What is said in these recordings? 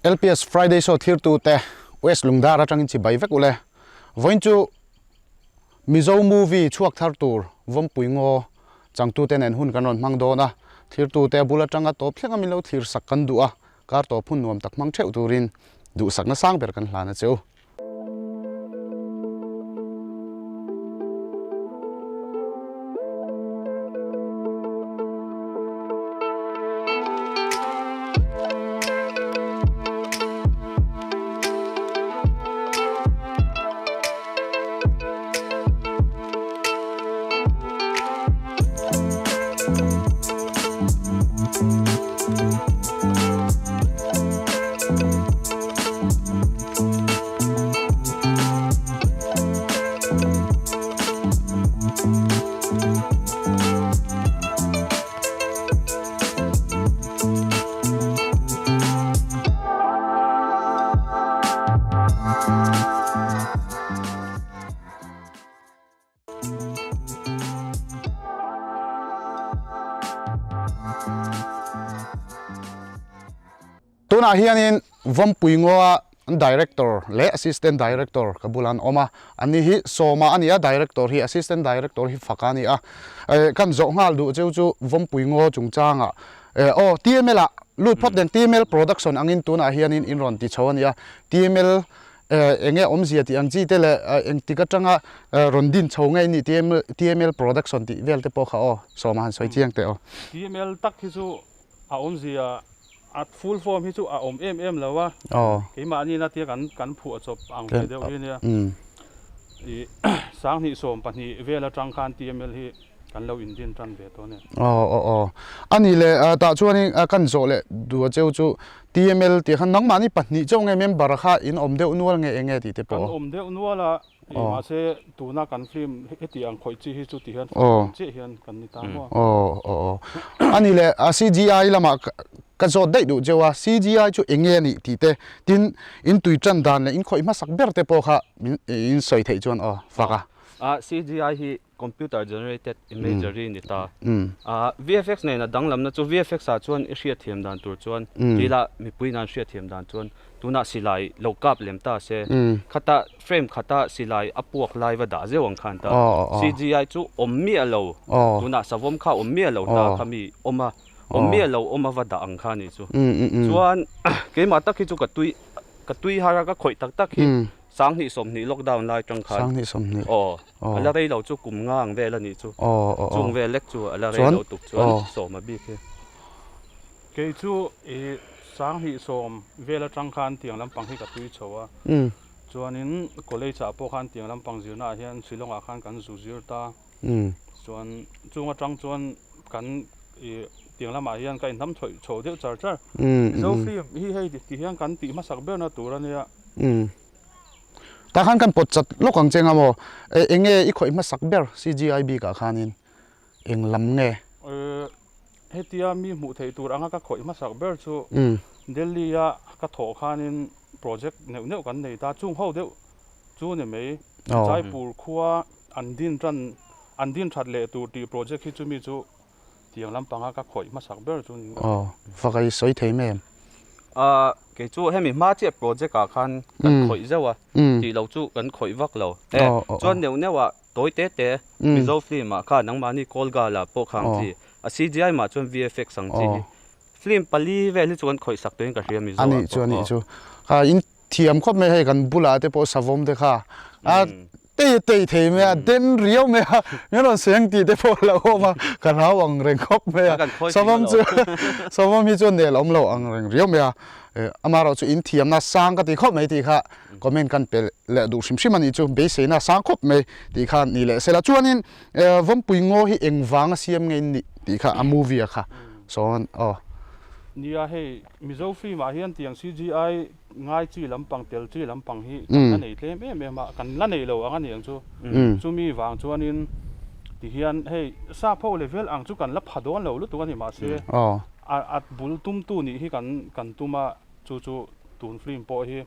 LPS Friday Show thirtute West Lungdar atangin chibai vek ule. Vawiin chu Mizo movie chhuak thar tur Vawmpui Ngaw changtute nen hun kan rawn hmang dawn a, thirtute a bul atanga tawp thleng a min lo thlir sak kan duh a, kar tawp hun nuam tak hmang theuh turin duhsakna sang ber kan hlan a che u. Tunah hianin Vawmpui Ngawa Director leh Assistant Director ka bulah an awm a, ani hi Sawma a ni a, Director hi Assistant Director hi Faka a ni a. Kan zawh nghal duh cheu chu Vawmpui Ngaw chungchangah aw TML ah lut phawt nen TML Production angin tunah hianin in rawn ti chho a ni a, TML eng nge awmzia tih ang chi te leh engtik atanga rawn din chho nge ni TML Production tih vel te pawh kha aw Sawma han sawi chiang teh aw. TML tak hi chu A awmzia a full form hi chu a awm em em lo a, keimahni na tia kan kan phuah chawp ang ve deuh hi nia. I sanghnih 12 vel atang khan TML hi kan lo indin tan ve tawh a ni. Aw aw aw. A nih leh tah chuanin kan zawh leh duh a cheu chu TML tih khan nangmahni pahnih chauh nge member kha in awm deuh nual nge eng nge tih te pawh. Kan awm deuh nual a. Mahse tuna kan film heti ang khawih chi hi chu ti hian chiah hian kan ni ta maw? Aw aw aw. Ani leh a CGI lamah ka zawt daih duh cheu a, CGI chu eng nge a nih tih te, tin in tui tan dan leh in khawih hmasak ber te pawh kha min in sawi theih chuan aw fak a. CGI hi computer generated imagery ni ta. VFX nen a danglamna chu VFX ah chuan i hriatthiam dan tur chuan tila mipui nan hriatthiam dan chuan tunah silai lo kap lem ta se khata frame khata silai a puak lai va dah zeuh ang khan ta CGI chu awm miah lo tunah savawm kha awm miah lo ta kha mi awm a awm miah lo awm a va dah ang kha ni chu chuan keimah tak hi chu ka tui ka tui har a ka khawih tak tak hi Sanghnih 20 lockdown lai tang khan. Sanghnih 20. Aw. A la rei lo chu kum nga ang vel a nih chu. Chung vel lek chu a la rei lo tuk chuan sawm a bik hi. Kei chu i sanghnih sawm vel atang khan tiang lampang hi ka tui chho a. Chuanin college ah pawh khan tiang lampang zirna ah hian Shillong ah khan kan zu zir ta. Chuan chung atang chuan kan i tiang lamah hian ka inhnam chhoih chho deuh char char. Mizo film hi hei ti hian kan tih hmasak berna tur a nia. Umm. Tah khan kan pawt chat lawk ang che nga maw? Eng nge i khawih hmasak ber CGI bikah khanin eng lam nge? Hetia mi hmuh theih tur anga ka khawih hmasak ber chu Delhi a ka thawh khanin project neuh neuh kan nei ta, chung ho deuh chu ni mai. Jaipur khua an din tan an din that leh tur tih project hi chumi chu Tiang lampanga ka khawih hmasak ber chu ni. Aw, fak a i sawi thei mai em? Ahh, kei chu hemi hma chiah project ah khan kan khawih zeuh a, tih lo chu kan khawih vak lo. E, chuan neuh neuh ah tawi te te Mizo film ah khan nangmahni Call Girl ah pawh kha ang chi, a CGI mah chuan VFX ang chi hi. Film pali vel hi chu kan khawih sak turin ka hria Mizo ah pawh. A nih chu, a nih chu. Kha in Thiam khawp mai hei kan bulah te pawh savawm te kha a tei tei thei mai a den riau mai a min rawn seng tih te pawh a lo awm a ka hlau ang reng khawp mai a savawm chu savawm hi chuan nel awm lo ang reng riau mai a amaherawh chu in thiamna sang ka ti khawp mai tih kha comment kan pe leh duh hrim hrim a nih chu beiseina sang khawp mai tih kha ni leh sela chuanin Vawmpui ngaw hi engvanga siam nge in nih tih kha a movie a kha sawn aw. Nia hei Mizo film ah hian tiang CGI ngai chi lampang tel chi lampang hi kan la nei tlem em em a, kan la nei lo ang a niang chu. Chumi vang chuanin tihian hei sap ho level ang chu kan la pha dawn lo lutuk a ni mahse a bul tumtu nih hi kan kan tum a chu chu tun film pawh hi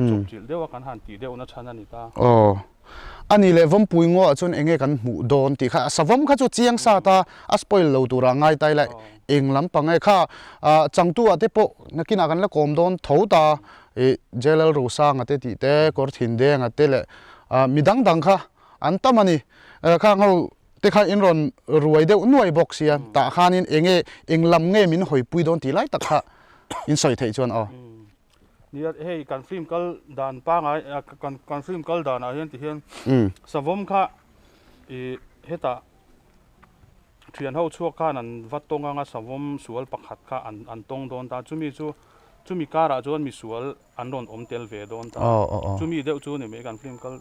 chawpchilh deuha kan han tih deuhna chhan a ni ta. Aw. Ani leh Vawmpui ngaw ah chuan enge kan hmuh dawn tih kha savawm kha chu chiang sat a, a spoil lo tura ngai tai lai eng lampang nge kha changtu ah te pawh nakinah kan la kawm dawn tho ta ih Jalal Rosanga te tih te Kawr Thindenga te leh mi dang dang kha an tam a ni. Khang ho te kha in rawn ruai deuh nuai bawk sia tah khanin enge eng lam nge min hawipui dawn tih lai tak kha in sawi theih chuan aw. Nia hei kan film kal dan pangai kan kan film kal danah hian ti hian savawm kha ih hetah thian ho chhuak khan an va tawng anga savawm sual pakhat kha an an tawng dawn ta chumi chu chumi karah chuan misual an rawn awm tel ve dawn ta chumi deuh chu ni mai kan film kal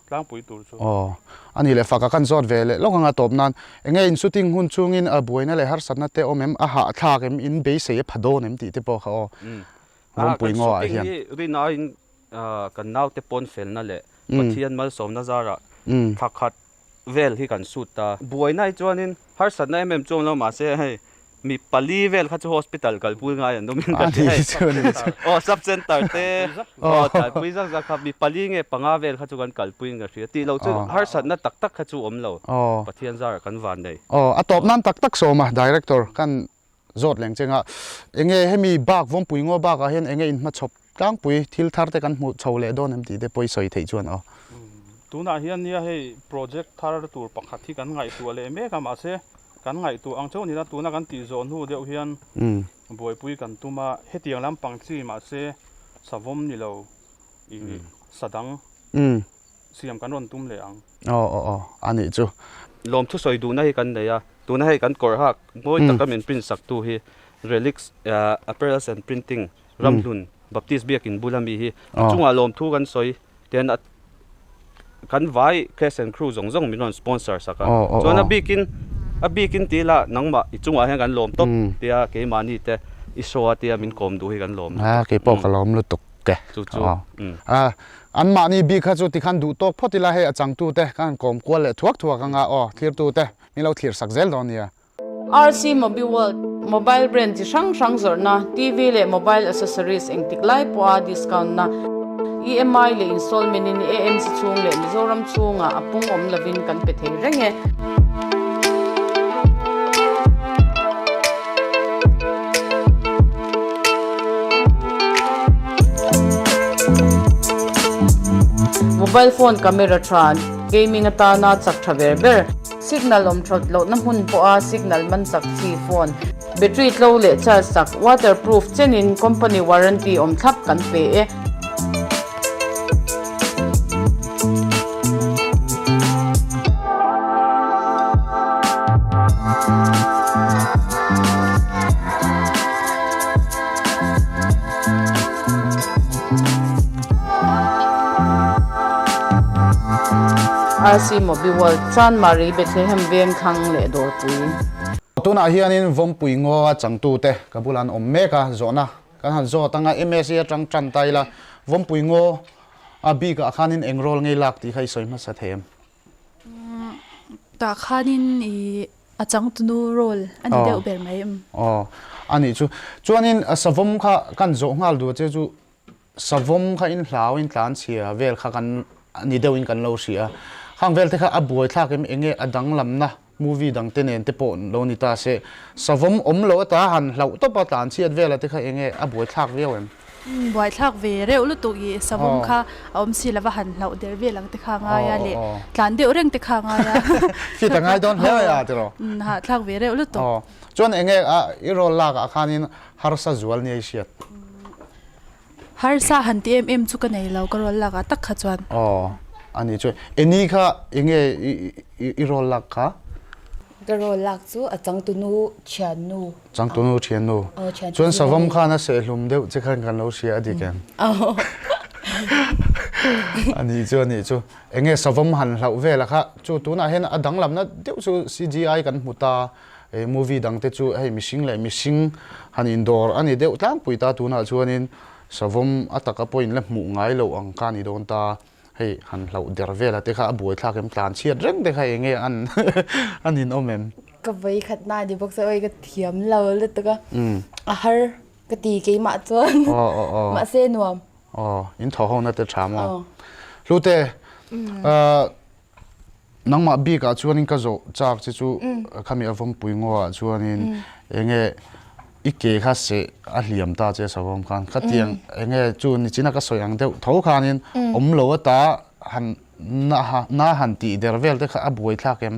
tlangpui tur chu. Aw, a nih leh faka kan zawt ve leh lawk anga tawp nan enge in shooting hun chungin a buaina leh harsatna te awm em, a hahthlak em, in beisei a pha dawn em tih te pawh kha aw Vawmpui ngaw ah hian. Kan shooting hi rin aiin kan naute pawn felna leh Pathian malsawmna zarah thla khat vel hi kan shoot ta. Buaina hi chuanin harsatna em em chu awm lo mahse hei mi pali vel kha chu hospital kalpui ngai an awm in ka hria hei. Aw sub center te aw kalpui zak zak kha mi pali nge panga vel kha chu kan kalpui in ka hria tih loh chu harsatna tak tak kha chu awm lo Pathian zarah kan van nei. Aw a tawp nan tak tak sawm a director kan zawt leng cheng a enge hemi bak vawmpui ngaw bakah hian enge inhmachhawp tlangpui thil thar te kan hmuh chho leh dawn em tih te pawh i sawi theih chuan aw. Tunah hian nia hei project thar tur pakhat hi kan ngaihtuah leh mek a mahse kan ngaihtuah ang chauh nila tuna kan tih zawh hnu deuh hian buaipui kan tum a hetiang lampang chi mahse savawm ni lo ih sadang siam kan rawn tum leh ang. Aw aw aw a nih chu. Lawmthu sawi duhna hi kan nei a, tuna hei kan kawr hak mawi taka min print sak tu hi Relics Apparels and Printing Ramhlun Baptist Biakin bula mi hi a chungah lawmthu kan sawi ten a kan vai cast and crew zawng zawng min rawn sponsor sak a, chuan a bikin a bikin tih ila nangmah i chungah hian kan lawm tawp tia keimahni te i show a tia min kawm duh hi kan lawm lutuk. Keipawh ka lawm lutuk e. Chu chu. Anmahni bik kha chu tikhan duh tawk phawt ila hei a changtute kan han kawm kual leh thuak thuak anga aw thlirtute min lo thlir sak zel dawn nia. RC Mobiworld, Mobile brand chi hrang hrang zawrhna, TV leh mobile accessories engtik lai pawha discount na, EMI leh installment in AMC chhung leh Mizoram chhungah a pung awm lovin kan pe thei reng e. Mobile phone camera tha, gaming atana chak tha ber ber, signal awm that lohna hmun pawha signal man chak chi phone, battery tlo leh charge chak, waterproof chenin company warranty awm thlap kan pe e. RC Mobiworld, Chanmari, Bethlehem veng thlang leh Dawrpui. Tunah hianin Vawmpui ngaw a changtute ka bulah an awm mek a, zawhna Kan han zawt anga MSA atang tan ta ila Vawmpui ngaw a bik ah khanin eng role ngei lak tih kha i sawi hmasa thei em? Tah khanin i a changtunu role a ni deuh ber mai em? Aw a nih chu. Chuanin savawm kha kan zawh nghal duh che chu savawm kha in hlau in tlan chhia vel kha kan ni deuh in kan lo hria a. Khang vel te kha a buaithlak em enge a danglamna Movie dang te nen te pawh lo ni ta se, savawm awm lo ata han hlauh tawp a tlan chhiat vel a te kha enge a buaithlak viau em? Buaithlak ve reuh lutuk i savawm kha a awm si lova han hlauh der vel ang te kha a ngai a leh tlan deuh reng te kha a ngai a. Fit a ngai dawn hle mai a tiraw? Hahthlak ve reuh lutuk. Chuan enge a i role lak ah khanin harsa zual nia i hriat? Harsa han ti em em chu ka nei lo, ka rawl lak ah tak kha chuan. Aw, a ni chu. Eni kha enge i rawl lak kha? Ka rawl lak chu a changtunu thiannu. Changtunu thiannu. Aw, thiannu. Chuan savawm khan a sehlum deuh che khan kan lo hria a dik em? Aw. A ni chu, a ni chu. Enge savawm han hlauh vel a kha, chu tunah hian a danglamna deuh chu CGI kan hmu ta. Hei movie dang te chu hei mihring leh mihring han indawr a ni deuh tlangpui ta tunah chuanin savawm a taka pawhin la hmuh ngai loh ang kha a ni dawn ta hei han hlauh der vel a te kha a buaithlak em tlan chhiat reng te kha eng nge an an inawm em? Ka vawi khat na ni bawk se awi ka thiam lo lutuk a a har ka ti keimah chuan mahse nuam. Aw in thaw ho na te tha maw? Hlute. Nangmah bikah chuanin ka zawh chak che chu khami a vawmpui ngaw ah chuanin enge i ke kha seh a hliam ta che savawm khan khatiang enge chu nichina ka sawi ang deuh tho khanin awm lo ata han na han tih der vel te kha a buai thlak em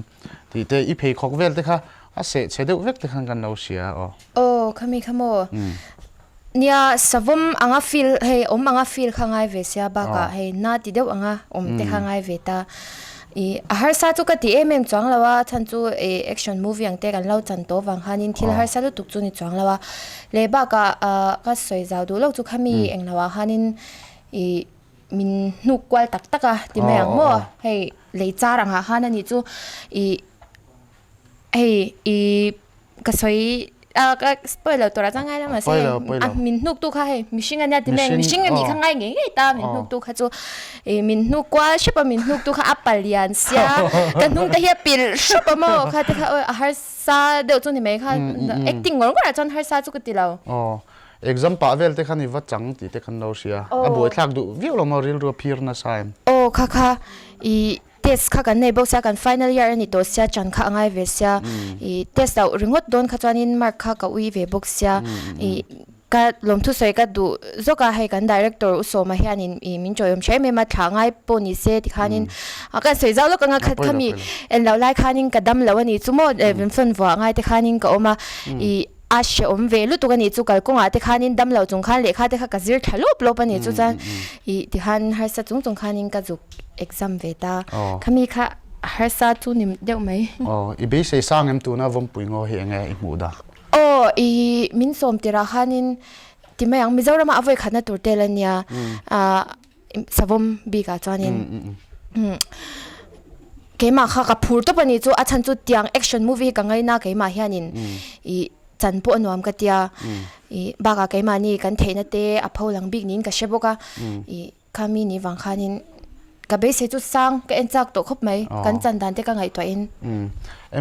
tih te i pheikhawk vel te kha a seh chhe deuh vek te khan kan lo hria aw. Aw khami kha maw Nia, savawm anga feel hei awm anga feel kha ngai ve sia bakah hei na ti deuh anga awm te kha ngai ve ta. Ih a harsa chu ka ti em em chuang lo a, chhan chu ih action movie ang te kan lo chan tawh vang khanin thil harsa lutuk chu ni chuang lo a. Leh bakah ah ka sawi zau duh loh chu khami englo ah khanin ih min hnuk kual tak tak a ti mai ang maw hei lei char angah khan a nih chu ih hei ih ka sawi a ka spoil lo tur ah chuan ngai lo mahse a min hnuk tu kha hei mihring ania ti mai mihring anih kha ngai ngei ngei ta min hnuk tu kha chu ih min hnuk kual hrep a min hnuk tu kha a palian sia ka hnung te hi a pilh hrep a maw kha te kha awi a harsa deuh chu ni mai kha acting ngawr ngawr ah chuan harsa chu ka ti lo. Aw exam pah vel te khan i va chang tih te khan lo hria a buaithlak duh viau lo maw rilru a phir nasa em. Aw kha kha ih Test kha kan nei bawk sia, kan final year a ni tawh sia, chan kha a ngai ve sia. Ih test loh ringawt dawn kha chuanin mark kha ka ui ve bawk sia. Ih ka lawmthu sawi ka duh zawk a, hei kan director U Sawma hianin ih min chawiawm tha em em a, thlah ngai pawh ni se tikhanin a kan sawi zau lawk ang a, khat khami en loh lai khanin ka dam lo a ni chu maw, rawn vuah ngai te khanin ka awm a. Ih a hrehawm ve lutuk a nih chu kalkawngah te khanin dam lo chung khan lehkha te kha ka zir thla lawp lawp a nih chu chuan ih tikhan harsa chung chung khanin ka zuk exam ve ta khami kha harsa chu ni deuh mai. Aw i beisei sang em tuna vawmpui ngaw hi enge i hmuh dah? Aw i min sawm tirah khanin ti mai ang Mizoramah a vawi khatna tur tel a nia ah savawm bikah chuanin keimah kha ka phur tawp a nih chu a chhan chu tiang action movie hi ka ngaina keimah hianin ih chan pawh a nuam ka tia ih bakah keimahni kan theihna te a pho lang bik niin ka hre bawk a ih khami ni vang khanin ka beisei chu sang ka en chak tawh khawp mai kan chan dan te ka ngaihtuahin.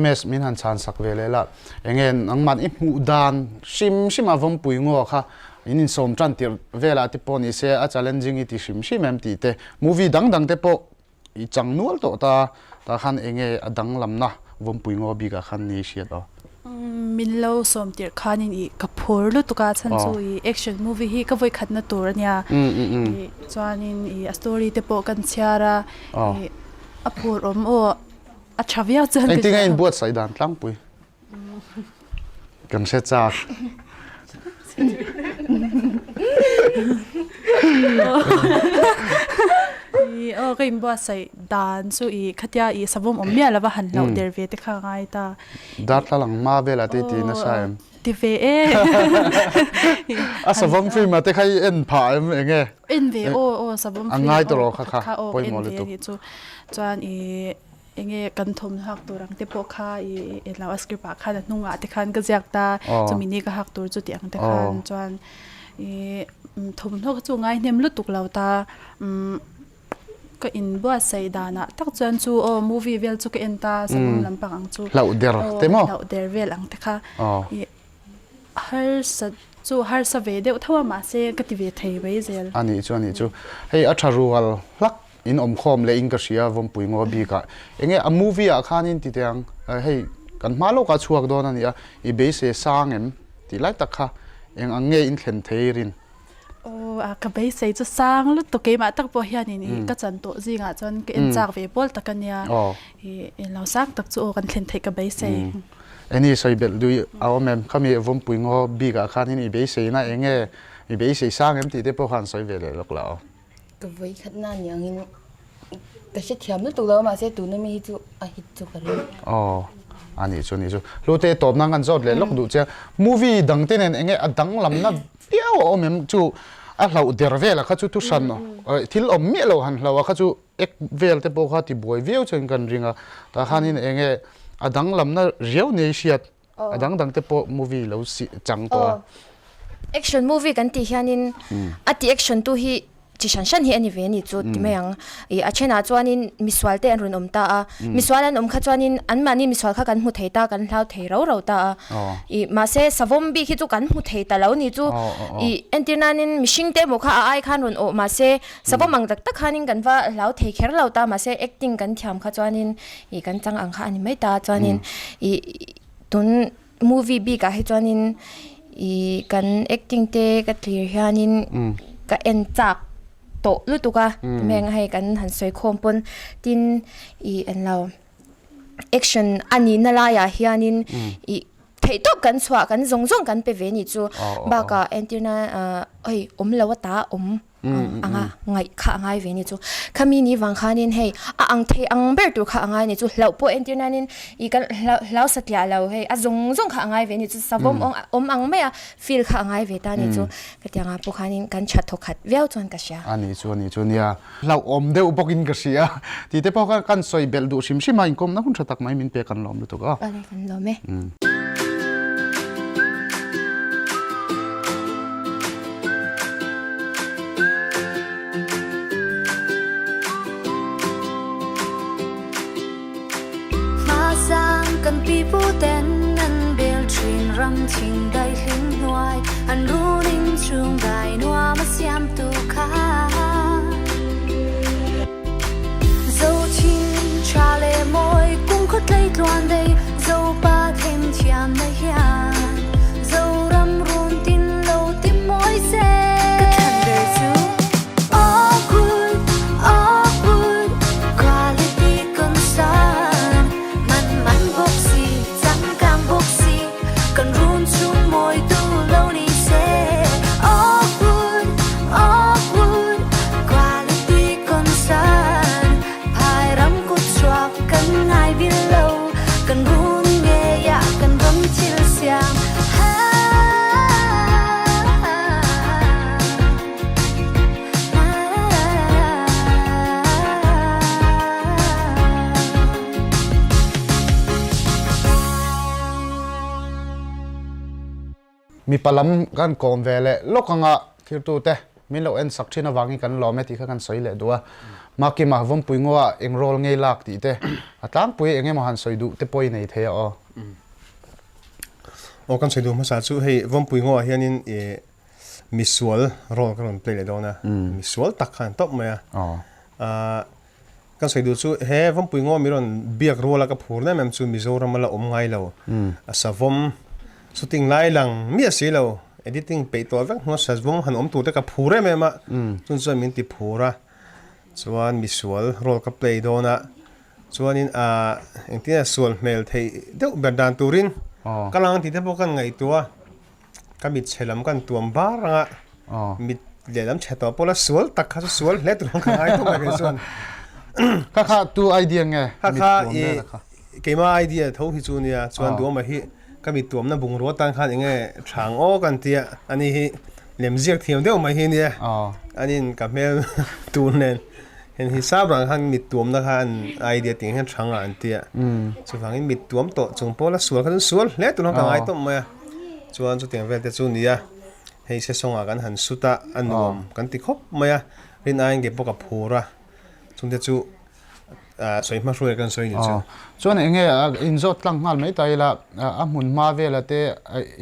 MS min han chhan sak ve leh la enge nangmah i hmuh dan hrim hrim a vawmpui ngaw kha In insawm tan tirh velah te pawh ni se a challenging i ti hrim hrim em tih te, movie dang dang te pawh i chang nual tawh ta, tah khan eng nge a danglamna vawmpui ngaw bikah khan ni hriat aw. Min lo sawm tirh khanin i ka phur lutuk a, chhan chu i action movie hi ka vawi khatna tur a nia, i chuanin i a story te pawh kan chhiar a, i a phur awm aw a tha viau chuan ka hria. Engtin nge inbuatsaih dan tlangpui? Kan hre chak. Aw ka inbuatsaih dan chu i khatia i savawm awm miah lova han hlauh der ve te kha a ngai ta. Darthlalang hma velah te i ti nasa em? Ti ve e. A savawm film ah te kha i en phah em eng nge? En ve aw aw savawm film. A ngai tawh rawh kha kha pawimawh lutuk. Chuan i Enge kan thawmhnaw hak tur ang te pawh kha i eng lo a script ah khan a hnungah te khan ka ziak ta chumi ni ka hak tur chu tih ang te khan chuan i thawmhnaw kha chu ngai hnem lutuk lo ta umm ka inbuatsaih danah tak chuan chu aw movie vel chu ka en ta savawm lampang ang chu hlauh der te maw hlauh der vel ang te kha i harsa chu harsa ve deuh tho a mahse ka ti ve thei mai zel. A nih chu a nih chu hei a tha rual hlak In awm khawm leh in ka hria Vawmpui ngaw bik ah enge a movie ah khan in ti teh ang hei kan hma lawk ah chhuak dawn a nia i beisei sang em tih lai tak kha eng ang nge in thlen thei rin. Aw a ka beisei chu sang lutuk keimah tak pawh hian in ih ka chan tawh zingah chuan ka en chak ve pawl tak a nia ih eng lo sang tak chu aw kan thlen theih ka beisei. Eni sawi belh duh a awm em khami Vawmpui ngaw bik ah khan in i beisei na eng nge i beisei sang em tih te pawh khan sawi ve leh lawk la aw. Ka vawi khat na ni angin ka hre thiam lutuk lo a mahse tuna mi hi chu a hit chu ka ring. Aw a nih chu a nih chu. Hlute tawp nan kan zawt leh lawk duh che a, movie dang te nen enge a danglam na viau a awm em chu a hlauh der vel a kha chu thuhran thil awm miah lo han hlauh a kha chu ek vel te pawh kha ti buai viau chuan kan ring a, tah khanin enge a danglam na riau nei hriat A dang dang te pawh movie lo chang tawh a. Action movie kan tih hianin a ti action tu hi Chi hran hran hi a ni ve a ni chu ti mai ang. Ih a thenah chuanin misual te an rawn awm ta a, misual an awm kha chuanin anmahni misual kha kan hmu thei ta, kan hlau thei rau rau ta a. Ih mahse savawm bik hi chu kan hmu thei ta lo ni chu. Ih entir nanin mihring te emaw kha a ai khan rawn awh mahse savawm ang tak tak khanin kan va hlau thei kher lo ta, mahse acting kan thiam kha chuanin ih kan chang ang kha a ni mai ta. Chuanin ih tun. Movie bik ah hi chuanin ih kan acting te ka tlir hianin ka en chak tawh lutuk a heng hei kan han sawi khawm pawn tin ih an lo action a nihna laiah hianin ih theih tawp kan chhuah kan zawng zawng kan pe ve a nih chu bakah entirna ah hei awm lo ata awm. Anga ngaih kha a ngai ve ni chu. Khami ni vang khanin hei a ang thei ang ber tur kha a ngai ni chu. Hlauh pawh entir nanin ih kan hlau hlau satliah lo hei a zawng zawng kha a ngai ve ni chu. Savawm awng awm ang maia feel kha a ngai ve ta ni chu. Khatianga pawh khanin kan tha thawk khat viau chuan ka hria. A nih chu a nih chu nia. Hlauhawm deuh bawkin ka hria. Tih te pawh kha kan sawi belh duh hrim hrim a, inkawmna hun tha tak mai min pek an lawm lutuk a. Awle kan lawm e. Kan pi pu ten an bel thin ram thing dai hlim hnuai an runin chung dai nuam a siam tu kha Zo thin tha le mawi kum khaw tlei tluan dei Zo pa them thiam na hian Zoram run tin lo ti mawi se Ka thlan ber chu All good, all good Quality concern Man man bawk si, changkang bawk si Kan run chung mawi tu lo ni se All good, all good Quality concern Phai ram kut chhuak kan ngai bil lo Kan run ngeiah kan ram thil siam Mipa lam kan kawm ve leh lawk anga thirtute min lo en sak thin avangin kan lawm e tih kha kan sawi leh duh a. Makima Vawmpui ngaw ah eng rawl ngei lak tih te a tlangpui eng emaw han sawi duh te pawh i nei thei a aw. Aw kan sawi duh hmasa chu hei Vawmpui ngaw ah hianin ih misual role ka rawn play leh dawn a, misual tak khan tawp mai a. Kan sawi duh chu he Vawmpui ngaw mi rawn biak ruala ka phur em em chu Mizoram a la awm ngai lo. A savawm shooting lai lang miah si lo, editing peih tawh vek hnuah savawm han awm tur te ka phur em em a, chun chuan min ti phur a. Chuan misual role ka play dawn a, chuanin ah engtin nge sual hmel theih deuh ber dan turin ka lang tih te pawh kan ngaihtuah a. Ka mit chhe lam kan tuam bar ang a, mit lehlam chhe tawh pawh la sual tak kha chu sual hle tur ang ka ngai tawh mai kei chuan. Kha kha tu idea nge? Kha kha i keima idea tho hi chu nia, chuan duama hi ka mit tuamna bungrua tan khan enge thang aw kan tia, ani hi lemziak thiam deuh mai hi nia, anin ka hmel tur nen Heng hi sap rang khan mit tuamna kha an idea tih ang hian thang ah an ti a, chuvangin mit tuam tawh chung pawh la sual kha chuan sual hle tur khan ka ngai tawp mai a, chuan chutiang vel te chu ni a, hei sesawngah kan han sut a, a nuam kan ti khawp mai a, rin aiin kei pawh ka phur a, chungte chu ah sawi hma hruai kan sawi ni chu. Chuan eng nge in zawt tlang nghal mai ta ila, a hmun hma vela te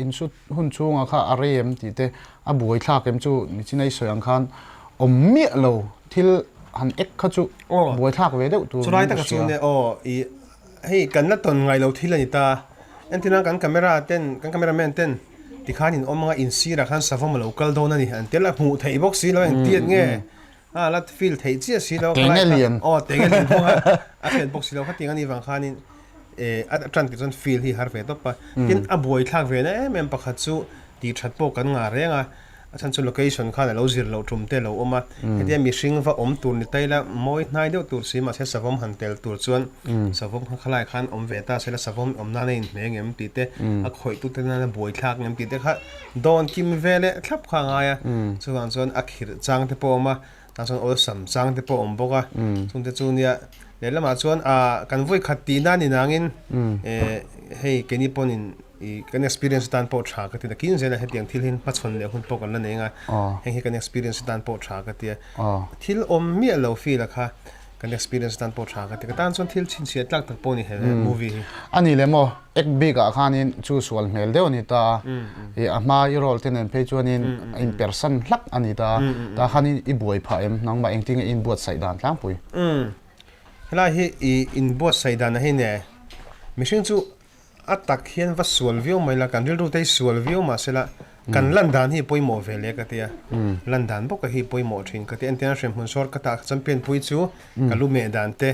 in sut hun chhungah kha a rei em tih te a buai thlak em chu nichin a i sawi ang khan awm miah lo thil han ek kha chu buai thlak ve deuh tur Chulai taka chu nia aw i hei kan la tawn ngai lo thil a ni ta entirna kan camera ten kan camera man ten tikhan in awm anga in sirah khan savawm a lo kal dawn a ni an tel a hmuh theih bawk si lo engtiat nge a la feel theih chiah si lo tenge lian aw tenge lian bawk a a hriat bawk si lo khatiang a nih vang khanin a tan tih chuan feel hi har ve tawp a tin a buai thlak ve na em em pakhat chu Tih that pawh kan ngah reng a, a chhan chu location khan a lo zir loh tum te a lo awm a, hetia mihring va awm tur ni ta ila mawi hnai deuh tur si mahse savawm han tel tur chuan savawm kha khalai khan awm ve ta se la savawm awm nana inhmeh ngem tih te a khawih tu te nana buai thlak ngem tih te kha dawn kim ve leh thlap kha a ngai a, chuvang chuan a khirh chang te pawh a awm a, tah chuan awlsam chang te pawh a awm bawk a, chungte chu nia lehlamah chuan ah kan vawi khat tih nan inangin eh hei keini pawhin. I kan experience atan pawh tha ka ti nakin zela hetiang thil hi hmachhawn leh hun pawh kan la nei anga heng hi kan experience atan pawh tha ka ti a thil awm miah lo feel a kha kan experience atan pawh tha ka ti ka tan chuan thil chhinchhiah tlak tak pawh a ni he movie hi. A ni le maw ek bik ah khanin chu sual hmel deuh a ni ta a i a hma i role te nen phei chuanin a in persan hlak a ni ta a tah khanin i buai phah em nangmah engtin nge i inbuatsaih dan tlangpui. Helai hi i inbuatsaih dan a hi ne mihring chu A tak hian va sual viau mai la, kan rilru te hi sual viau mah sela, kan lan dan hi pawimawh ve leh ka ti a, lan dan bawk hi pawimawh thin ka ti a, entirna hremhmun sawr ka tah champion pui chu ka lu meh dan te,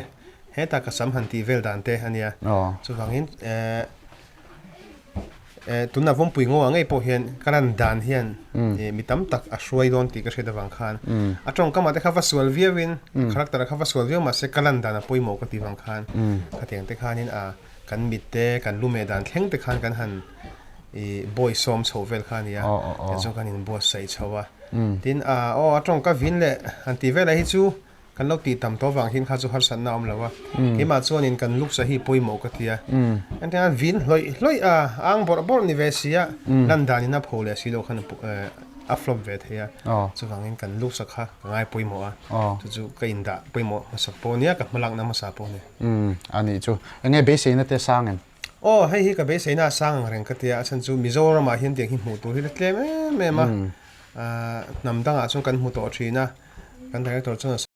hetah ka sam han tih vel dan te a nia, chuvangin eh eh tunah Vawmpui Ngaw ah ngei pawh hian ka lan dan hian mi tam tak a hruai dawn tih ka hriat avang khan a tawngkamah te kha va sual viauin character kha va sual viau mah se ka lan dan a pawimawh ka tih vang khan khatiang te khanin a Kan mit te, kan lu meh dan thleng te khan kan han i bawi sawm chho vel kha a nia, tichuan kan inbuatsaih chho a. Tin, a aw a tawngka vin leh han tih velah hi chu kan lo tih tam tawh avang hian kha chu harsatna a awm lo a. Keimah chuanin kan luksa hi pawimawh ka ti a. Engtiang a vin hlawih hlawih a, ang bawrh bawrh ni ve si a, lan danin a pho leh si loh khan a flop ve thei a. Chuvangin kan luksa kha ka ngai pawimawh a, chu chu ka indah pawimawh hmasak pawh a nia, ka hmalakna hmasa pawh a ni. Umm, a nih chu. Enge beiseina te sang em? Aw, hei hi ka beiseina a sang ang reng ka tia, a chhan chu Mizoramah hian tiang hi hmuh tur hi la tlem em em a, hnam dangah chuan kan hmu tawh thin a, kan director chuan a.